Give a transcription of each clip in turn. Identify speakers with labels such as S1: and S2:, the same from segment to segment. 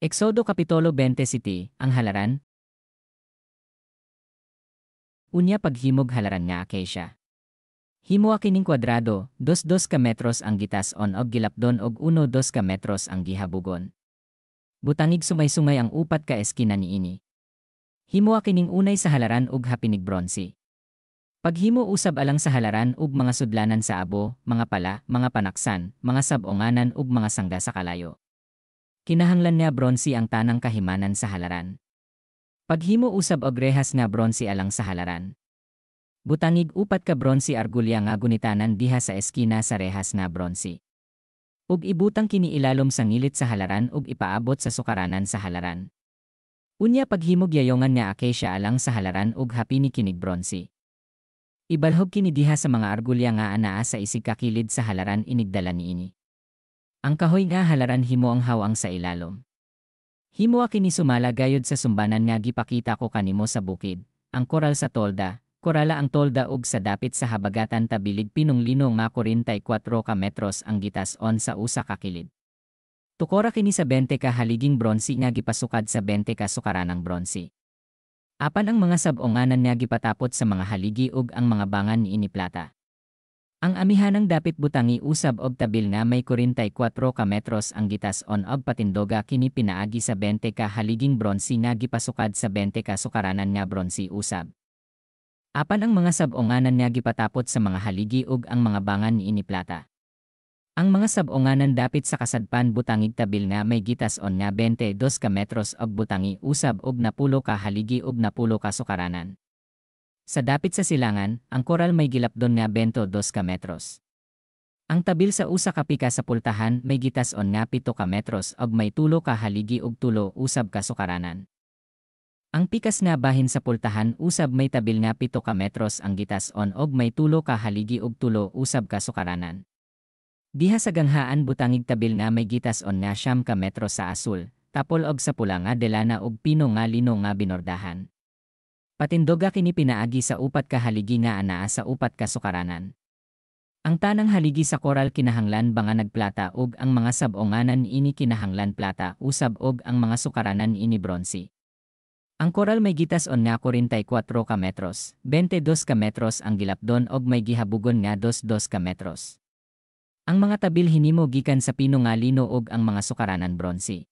S1: Exodo Kapitulo 27, ang halaran. Unya paghimog halaran nga acacia. Himoa kining kwadrado, 2-2 ka metros ang gitas-on og gilapdon og 1-2 ka metros ang gihabugon. Butangig sungay-sungay ang upat ka eskina niini. Himoa kining unay sa halaran ug hapinig bronse. Paghimo usab alang sa halaran ug mga sudlanan sa abo, mga pala, mga panaksan, mga sab-onganan ug mga sangga sa kalayo. Kinahanglan nga bronse ang tanang kahimanan sa halaran. Paghimo usab og rehas nga bronse alang sa halaran. Butangig upat ka bronse argulya nga gunitanan diha sa eskina sa rehas nga bronse. Ug ibutang kini ilalom sa ngilit sa halaran ug ipaabot sa sukaranan sa halaran. Unya paghimog yayongan nga acacia alang sa halaran ug hapini kinig bronse. Ibalhog kini diha sa mga argulya nga anaa sa isig kakilid sa halaran inigdala niini. Ang kahoy nga halaran himoang hawang sa ilalom. Himoa kini sumala gayod sa sumbanan nga gipakita ko kanimo sa bukid, ang koral sa tolda, korala ang tolda ug sa dapit sa habagatan tabilig pinong lino nga 44 ka metros ang gitas-on sa usa ka kilid. Tukora kini sa 20 ka haliging bronse nga gipasukad sa 20 ka sukaranang bronse. Apan ang mga sab-onganan nga gipatapot sa mga haligi ug ang mga bangan niini plata. Ang amihanang dapit butangi usab og tabil nga may 44 ka metros ang gitas-on og patindoga kini pinaagi sa 20 ka haliging bronse nga gipasukad sa 20 ka sukaranan nga bronse usab. Apan ang mga sab-onganan nga gipatapot sa mga haligi ug ang mga bangan niini plata. Ang mga sab-onganan dapit sa kasadpan butangig tabil nga may gitas-on nga 22 ka metros og butangi usab og napulo ka haligi ug napulo ka sukaranan. Sa dapit sa silangan, ang koral may gilapdon nga 22 ka metros. Ang tabil sa usa ka pika sa pultahan may gitas-on nga 7 ka metros ug may 3 ka haligi ug 3 usab ka sukaranan. Ang pikas nga bahin sa pultahan usab may tabil nga 7 ka metros ang gitas-on ug may 3 ka haligi ug 3 usab ka sukaranan. Diha sa ganghaan butangig tabil nga may gitas-on nga 9 ka metros sa asul, tapol og sa pula nga delana ug pino nga lino nga binordahan. Patindoga kini pinaagi sa upat ka haligi nga anaa sa upat ka sukaranan. Ang tanang haligi sa koral kinahanglan banga nagplata ug ang mga sab-onganan niini kinahanglan plata usab ug ang mga sukaranan niini bronse. Ang koral may gitas-on nga 44 ka metros, 22 ka metros ang gilapdon ug may gihabugon nga 22 ka metros. Ang mga tabil hinimo gikan sa pino nga lino ug ang mga sukaranan bronse.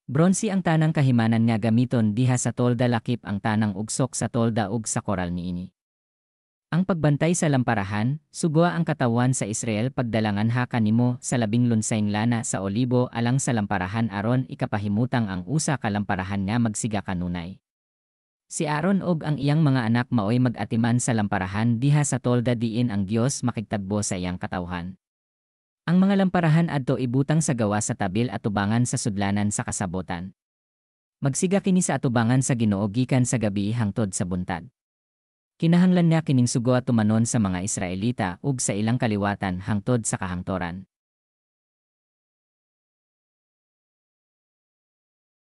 S1: Bronse ang tanang kahimanan nga gamiton diha sa tolda lakip ang tanang ugsok sa tolda ug sa koral niini. Ang pagbantay sa lamparahan, sugoa ang katawhan sa Israel pagdalangan ha kanimo sa labing lunsayng lana sa olibo alang sa lamparahan aron ikapahimutang ang usa ka lamparahan nga magsiga kanunay. Si Aaron ug ang iyang mga anak maoy mag-atiman sa lamparahan diha sa tolda diin ang Dios makigtagbo sa iyang katawhan. Ang mga lamparahan adto ibutang sa gawas sa tabil atubangan sa sudlanan sa kasabotan. Magsiga kini sa atubangan sa Ginoo gikan sa gabi hangtod sa buntag. Kinahanglan nga kining sugo tumanon sa mga Israelita ug sa ilang kaliwatan hangtod sa kahangtoran.